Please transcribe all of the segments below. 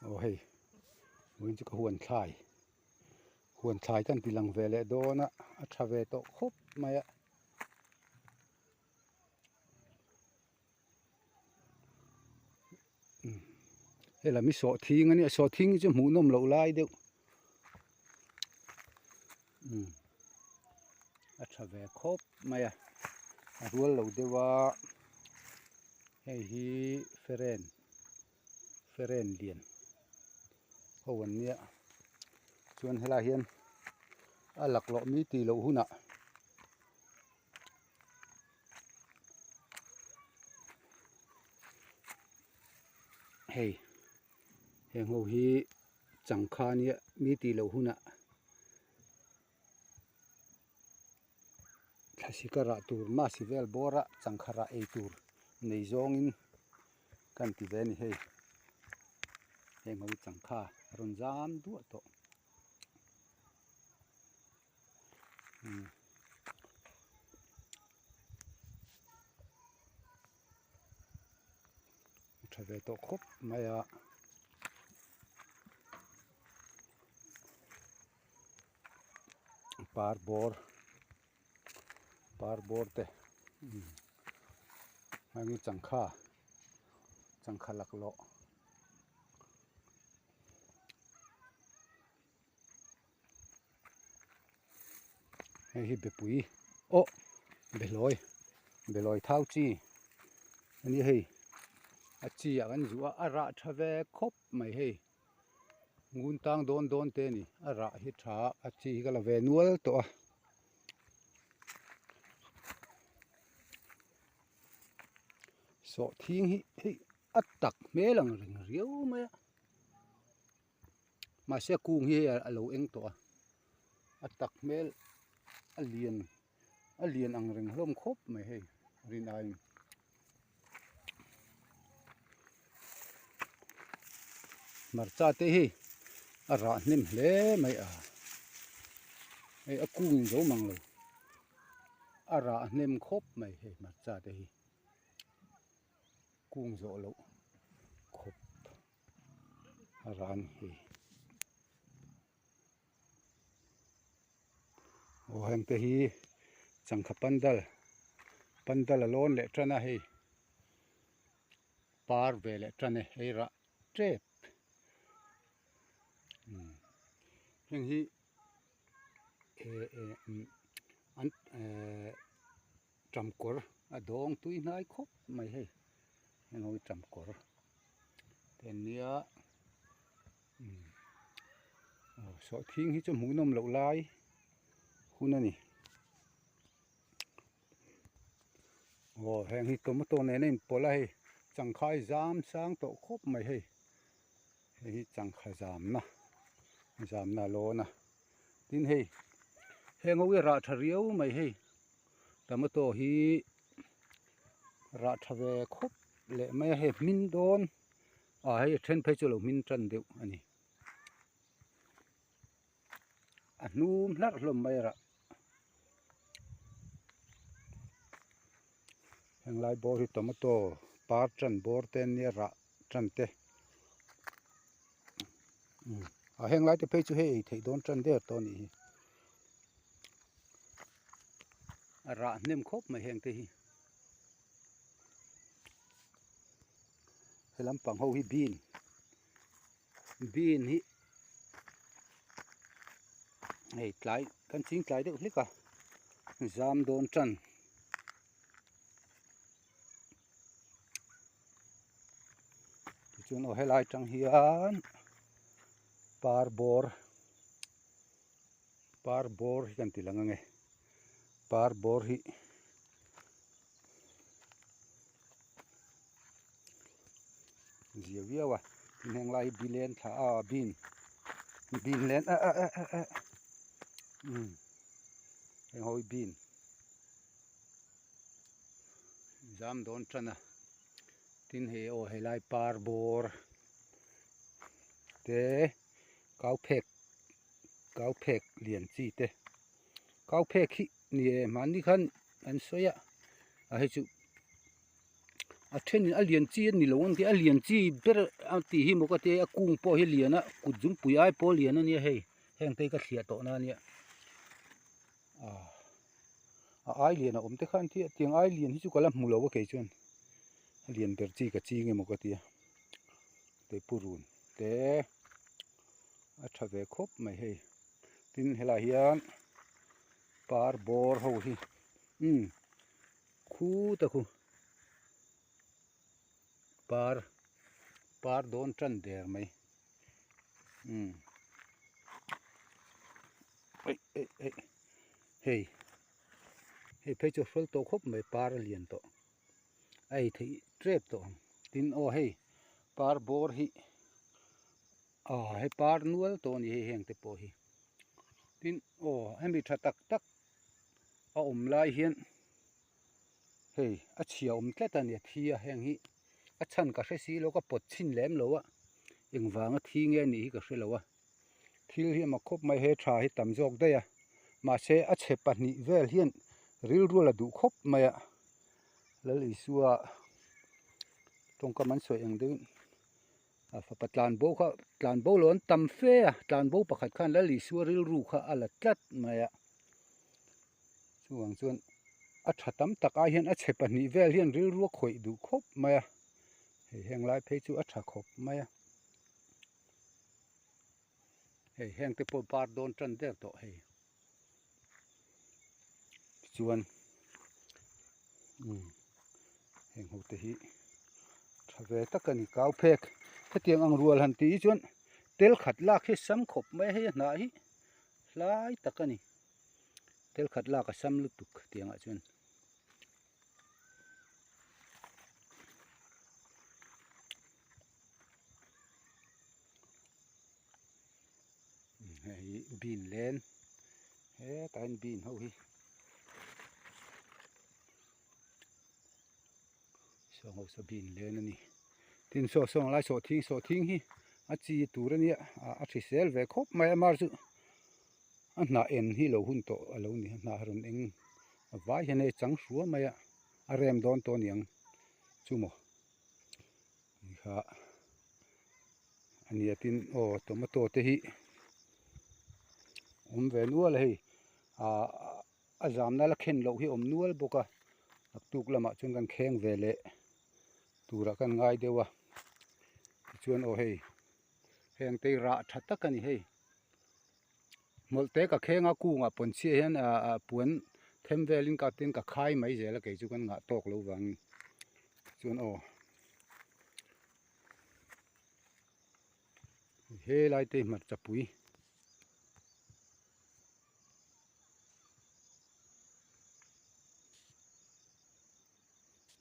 Aw hei vawiin chu ka huan thlai huan thlai kan ti lang ve leh dawn a a tha ve tawh khawp mai a. Hei lam hi sawhthing a nia sawhthing hi chu hmuh nawm loh lai deuh umm a tha ve khawp mai a a rual lo deuh a hei hi feren feren lian ho an nia chuan helaiah hian a laklawh mi tih loh hunah. Hei heng ho hi changkha nia mi tih loh hunah thlasika rah tur masi vel bawra changkha rah ei tur nei zawngin kan ti ve a ni hei heng ho hi changkha a rawn zam duah tawh. A tha ve tawh khawp mai a par bawr par bawr te heng hi changkha changkha laklawh. Hei hi bepui aw behlawi behlawi thau chi a ni hei a chi ah kan zuh a a rah tha ve khawp mai hei ngun tang dawn dawn te a ni a rah hi tha a chi hi ka la ve nual tawh a. Sawhthing hi hei a tak hmel ang reng riau mai a. Mahse kung hi hei a lo eng tawh a a tak hmel a lian a lian ang reng hlawm khawp mai hei rin aiin. Hmarcha te hi a rah hnem hle mai a hei a kung in zo mang lo a rah hnem khawp mai hei hmarcha te hi kung zawh loh khawp. A ran hi aw heng te hi changkha pandal pandal a lawn leh tan a hei par ve leh tan e hei rah tep umm heng hi eh eh umm an ehh Ṭamkawr a dawng tui hnai khawp mai hei heng ho hi ṭamkawr te an nia umm aw sawhthing hi chu hmuhnawm loh lai hun a ni aw heng hi tomato nen a inpawlh a hei changkhai zam sang tawh khawp mai hei hei hi changkha zamna zamna a lawn a tin hei heng ho hi rah tha riau mai hei. Tomato hi rah tha ve khawp leh mai a hei hmin dawn ah hei a then phei chu a lo hmin tan deuh a ni a hnum hlarh hlawm mai a rah henglai bawr hi tomato par tan bawr te an nia rah tan te a heng lai te phei chu hei ei theih dawn tan der tawh a nih hi a rah hnem khawp mai heng te hi he lampang ho hi bean bean hi hei tlai kan ching tlai deuh hlek a zam dawn tan. Tichuan aw helai tang hian par bawr par bawr hi kan ti lang ange par bawr hi zia viau a tin heng lai hi bilen thla a bin bin len a a a a umm heng ho hi bin. Zam dawn tan a tin hei aw helai par bawr te kau phek kau phek lian chi te kau phek hi ni e hmanni khan an sawi a a hei chu. A thenin a lian chi a ni lo ang tih a lian chi ber a tih hi maw ka tia a kung pawh hi a lian a kut zungpui ai pawh a lian a nia hei heng te hi ka thliah tawh na a nia ah a ai lian a awm te khan tia tiang ai lian hi chu ka la hmu lo a kei chuan a lian ber chi ka ching emaw ka tia tei purun te a tha ve khawp mai hei tin helai hian par bawr ho hi umm Khuta khu par par dawn tan der mai umm eih eih eih hei hei phei chu a hrual tawh khawp mai par a lian tawh a ei theih tep tawh ang tin aw hei par bawr hi aw hei par nual tawh a ni hei heng te pawh hi tin aw hemi tha tak tak. a awm lai hian hei a chhia awm tlat a ni a thi a heng hi a chhan ka hre si lo ka pawt chhin lem lo a engvanga thi nge anih hi ka hre lo a thil hi a mak khawp mai he tha hi tam zawk daih a mahse a chhe pahnih vel hian rilru la duh khawp mai a Lal Isua tawngkam an sawi ang deuhin. A fapa tlanbo kha tlanbo lo an tam fe a, tlanbo pakhat khan Lal Isua rilru kha a la tlat mai a. Chuvang chuan a tha tam tak ai hian a chhe pahnih vel hian rilru a khawih duh khawp mai a, hei heng lai phei chu a tha khawp mai a. Hei heng te pawh par dawn tan der tawh hei. Tichuan umm heng ho te hi tha ve tak a ni kau phek hetiang ang rual han tih hi chuan tel khat lak hi sam khawp mai a hei a hnah hi hlai tak a ni tel khat lak a sam lutuk tiangah chuan. Hei hi bean len hetah hian bean ho hi saw ho saw bean len a ni tin saw sawng lai sawhthing sawhthing hi a chi tur a nia a hrisel ve khawp mai a mar chu a hnah en hi lo hun tawh a lo ni a hnah rawn eng a vai hian hei chang hrua mai a a rem dawn tawh a niang chu maw. Kha a nia tin aw tomato te hi awm ve nual a hei ah a zamna la khen loh hi a awm nual bawk a naktuk lamah chuan kan kheng ve leh turah kan ngai deuh a tichuan aw hei heng te hi rah tha tak a ni hei. Hmawlh te ka kheng a kungah pawn chhiah hian ah puan them velin ka tin ka khai mai zel a kei chu kan ngah tawk lo vangin chuan aw he lai te hi hmarcha pui.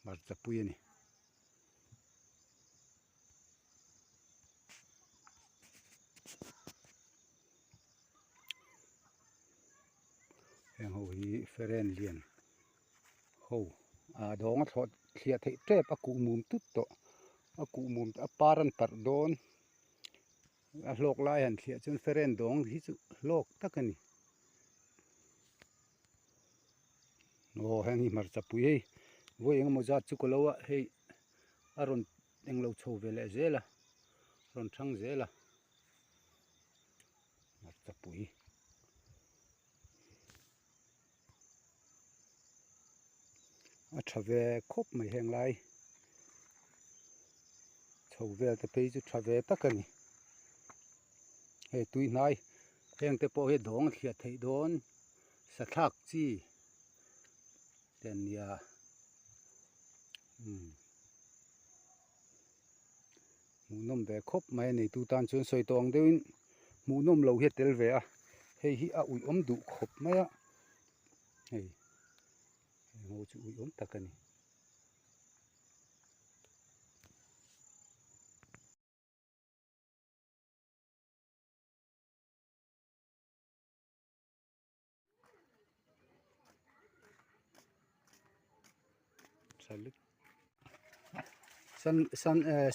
Hmarcha pui a ni. Heng ho hi feren lian ho ah dawng a thlawh thliah theih tep a kuh mum tut tawh a kuh mum a par an parh dawn a hlawk lai han thliah chuan feren dawng hi chu hlawk tak a ni. Aw heng hi hmarcha pui hei vawi engemaw zat chu ka lo a hei a rawn englo chho ve leh zel a rawn thang zel a hmarcha pui. A tha ve khawp mai heng lai chho vel te phei chu tha ve tak a ni hei tui hnai heng te pawh hi dawng a thliah theih dawn sathlak chi te an nia umm hmuhnawm ve khawp mai a nei tu tan chuan sawi tawh ang deuhin hmuhnawm lo hi a tel ve a hei hi a uiawm duh khawp mai a hei heng ho chu uiawm tak a ni.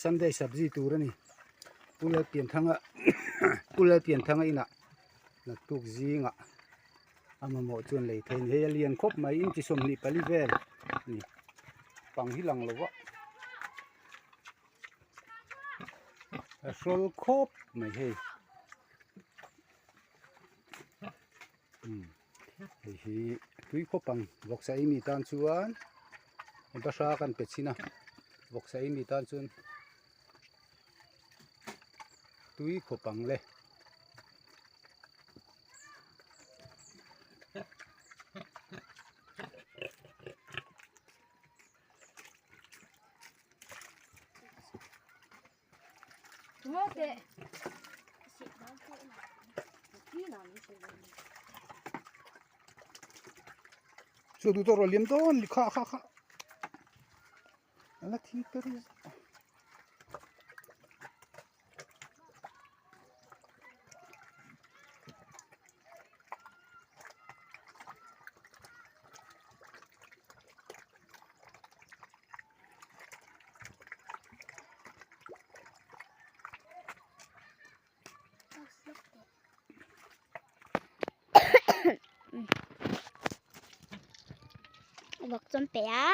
Sunday sabzi tur a ni Pu Lalpianthanga Pu Lalpianthanga inah naktuk zingah a mamawh chuan lei thei a ni hei a lian khawp mai inchi 24 vel a ni pang hi lang lo a. A hrawl khawp mai hei umm hei hi tui khawp ang vawksa ei mi tan chuan bahra kan pe chhin a vawksa ei mi tan chuan tui khawp ang le. Chu duh tawh rawh liam dawn kha kha kha a la thi per Vawk chuan pe a.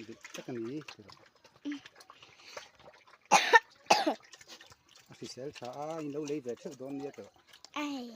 Dik tak a ni. A hrisel tha a, in lo lei ve theuh dawn nia tawh. Ai.